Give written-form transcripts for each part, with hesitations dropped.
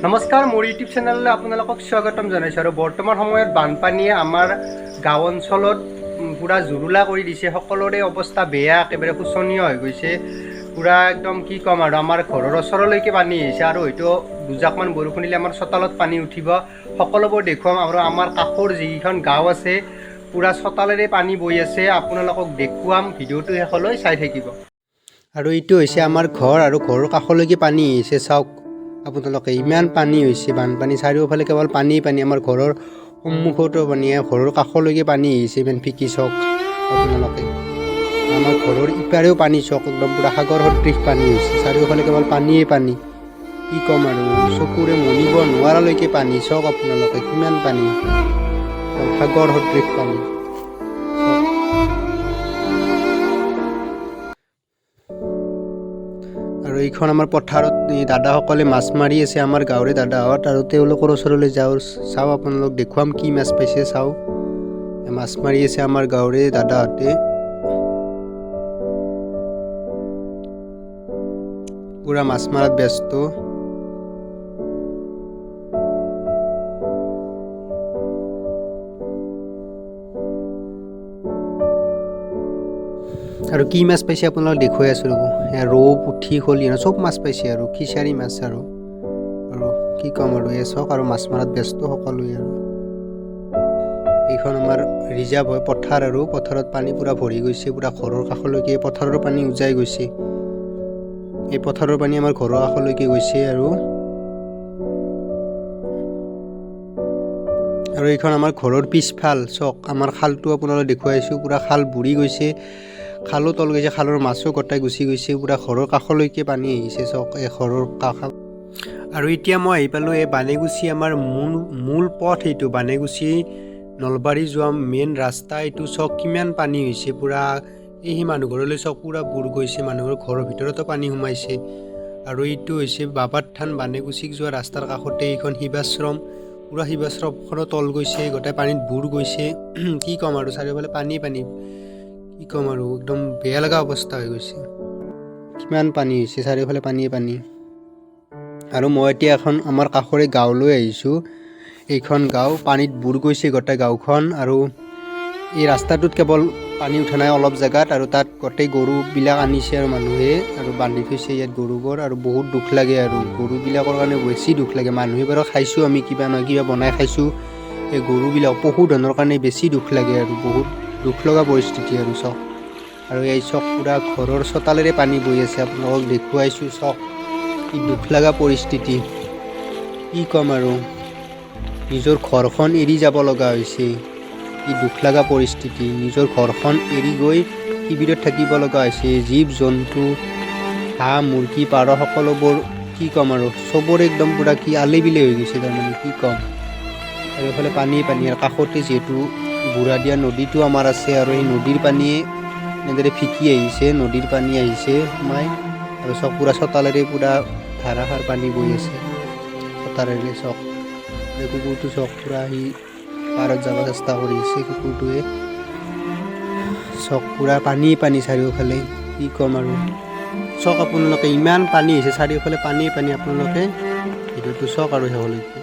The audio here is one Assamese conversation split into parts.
নমস্কাৰ, মোৰ ইউটিউব চেনেললৈ আপোনালোকক স্বাগতম জনাইছোঁ। আৰু বৰ্তমান সময়ত বানপানীয়ে আমাৰ গাঁও অঞ্চলত পূৰা জুৰুলা কৰি দিছে। সকলোৰে অৱস্থা বেয়া, একেবাৰে শোচনীয় হৈ গৈছে পূৰা একদম। কি ক'ম আৰু, আমাৰ ঘৰৰ ওচৰলৈকে পানী আহিছে আৰু হয়তো দুজাকমান বৰষুণ দিলে আমাৰ চোতালত পানী উঠিব। সকলোবোৰ দেখুৱাম। আৰু আমাৰ কাষৰ যিকেইখন গাঁও আছে, পূৰা চোতালেৰে পানী বৈ আছে। আপোনালোকক দেখুৱাম, ভিডিঅ'টো শেষলৈ চাই থাকিব। আৰু এইটো হৈছে আমাৰ ঘৰ আৰু ঘৰৰ কাষলৈকে পানী আহিছে। চাওক আপোনালোকে, ইমান পানী হৈছে, বানপানী, চাৰিওফালে কেৱল পানী পানী। আমাৰ ঘৰৰ সন্মুখতো পানী, ঘৰৰ কাষলৈকে পানী আহিছে ইমান ফিকি। চাওক আপোনালোকে, আমাৰ ঘৰৰ ইপাৰেও পানী। চাওক, একদম পূৰা সাগৰ সদৃশ পানী হৈছে। চাৰিওফালে কেৱল পানীয়ে পানী। কি ক'ম আৰু, চকুৰে মনিব নোৱাৰালৈকে পানী। চাওক আপোনালোকে, কিমান পানী, একদম সাগৰ সদৃশ পানী, চাওক। আৰু এইখন আমাৰ পথাৰত এই দাদাসকলে মাছ মাৰি আছে, আমাৰ গাঁৱৰে দাদাহঁত। আৰু তেওঁলোকৰ ওচৰলৈ যাওঁ, চাওঁ, আপোনালোক দেখুৱাম কি মাছ পাইছে। চাওঁ, মাছ মাৰি আছে আমাৰ গাঁৱৰে দাদাহঁতে। পূৰা মাছ মৰাত ব্যস্ত। আৰু কি মাছ পাইছে আপোনালোক দেখুৱাই আছোঁ, ৰ'ব। এয়া ৰৌ, পুঠি, খলিহনা চব মাছ পাইছে আৰু খিচাৰি মাছ আৰু আৰু কি ক'ম আৰু। এই চাওক, আৰু মাছ মৰাত ব্যস্ত সকলোৱে। আৰু এইখন আমাৰ ৰিজাৰ্ভ হয়, পথাৰ। আৰু পথাৰত পানী পূৰা ভৰি গৈছে, পূৰা ঘৰৰ কাষলৈকে পথাৰৰ পানী উজাই গৈছে। এই পথাৰৰ পানী আমাৰ ঘৰৰ কাষলৈকে গৈছে। আৰু আৰু এইখন আমাৰ ঘৰৰ পিছফাল। চাওক, আমাৰ খালটো আপোনালোক দেখুৱাইছোঁ। পূৰা খাল বুৰি গৈছে, খালো তল গৈছে, খালৰ মাছো গোটাই গুচি গৈছে। পূৰা ঘৰৰ কাষলৈকে পানী আহিছে। চাওক, এই ঘৰৰ কাষ। আৰু এতিয়া মই আহি পালোঁ এই বানেগুচি, আমাৰ মূল মূল পথ এইটো, বানেগুচি নলবাৰী যোৱা মেইন ৰাস্তা এইটো। চাওক, কিমান পানী হৈছে পূৰা। এই সেই মানুহ ঘৰলৈ চাওক, পূৰা বুৰ গৈছে। মানুহৰ ঘৰৰ ভিতৰতো পানী সোমাইছে। আৰু এইটো হৈছে বাবাৰ থান, বানেগুচিক যোৱা ৰাস্তাৰ কাষতে এইখন শিৱাশ্ৰম। পূৰা শিৱাশ্ৰমখনো তল গৈছে, গোটেই পানীত বুৰ গৈছে। কি ক'ম আৰু, চাৰিওফালে পানী পানী। কি ক'ম আৰু, একদম বেয়া লগা অৱস্থা হৈ গৈছে। কিমান পানী হৈছে, চাৰিওফালে পানীয়ে পানী। আৰু মই এতিয়া এখন আমাৰ কাষৰে গাঁৱলৈ আহিছোঁ। এইখন গাঁও পানীত বুৰ গৈছে গোটেই গাঁওখন। আৰু এই ৰাস্তাটোত কেৱল পানী উঠা নাই অলপ জেগাত। আৰু তাত গোটেই গৰুবিলাক আনিছে আৰু মানুহে আৰু বান্ধি থৈছে ইয়াত গৰুবোৰ। আৰু বহুত দুখ লাগে আৰু গৰুবিলাকৰ কাৰণে বেছি দুখ লাগে। মানুহে বাৰু খাইছোঁ আমি, কিবা নহয় কিবা বনাই খাইছোঁ। এই গৰুবিলাক, পশুধনৰ কাৰণে বেছি দুখ লাগে আৰু বহুত দুখ লগা পৰিস্থিতি। আৰু চাওক, আৰু এই চাওক, পূৰা ঘৰৰ চোতালেৰে পানী বৈ আছে। আপোনালোকক দেখুৱাইছোঁ, চাওক, কি দুখ লগা পৰিস্থিতি। কি ক'ম আৰু, নিজৰ ঘৰখন এৰি যাব লগা হৈছে। কি দুখ লগা পৰিস্থিতি, নিজৰ ঘৰখন এৰি গৈ শিবিৰত থাকিব লগা হৈছে। জীৱ জন্তু, হাঁহ, মুৰ্গী, পাৰ সকলোবোৰ, কি ক'ম আৰু, চবৰে একদম পূৰা কি আলি বিলি হৈ গৈছে তাৰমানে, কি ক'ম। আৰু এইফালে পানী পানী। আৰু কাষতে যিহেতু বুঢ়াদিয়া নদীটো আমাৰ আছে, আৰু সেই নদীৰ পানীয়ে এনেদৰে ফিকি আহিছে, নদীৰ পানী আহিছে সোমাই। আৰু চব পূৰা চোতালেৰে পূৰা ধাৰাসাৰ পানী বৈ আছে চোতালেৰে। চাওক, এই কুকুৰটো চাওক, পূৰা সি পাৰত যাব চেষ্টা কৰি আছে কুকুৰটোৱে। চাওক, পূৰা পানী পানী চাৰিওফালে। কি ক'ম আৰু, চাওক আপোনালোকে, ইমান পানী হৈছে, চাৰিওফালে পানী পানী। আপোনালোকে ভিডিঅ'টো চাওক আৰু শেষলৈকে।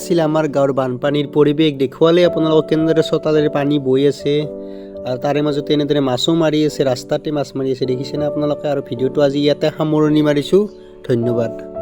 আছিল আমাৰ গাঁৱৰ বানপানীৰ পৰিৱেশ। দেখুৱালে আপোনালোকক কেনেদৰে চোতালেৰে পানী বৈ আছে আৰু তাৰে মাজতে এনেদৰে মাছো মাৰি আছে, ৰাস্তাতে মাছ মাৰি আছে, দেখিছেনে আপোনালোকে? আৰু ভিডিঅ'টো আজি ইয়াতে সামৰণি মাৰিছোঁ। ধন্যবাদ।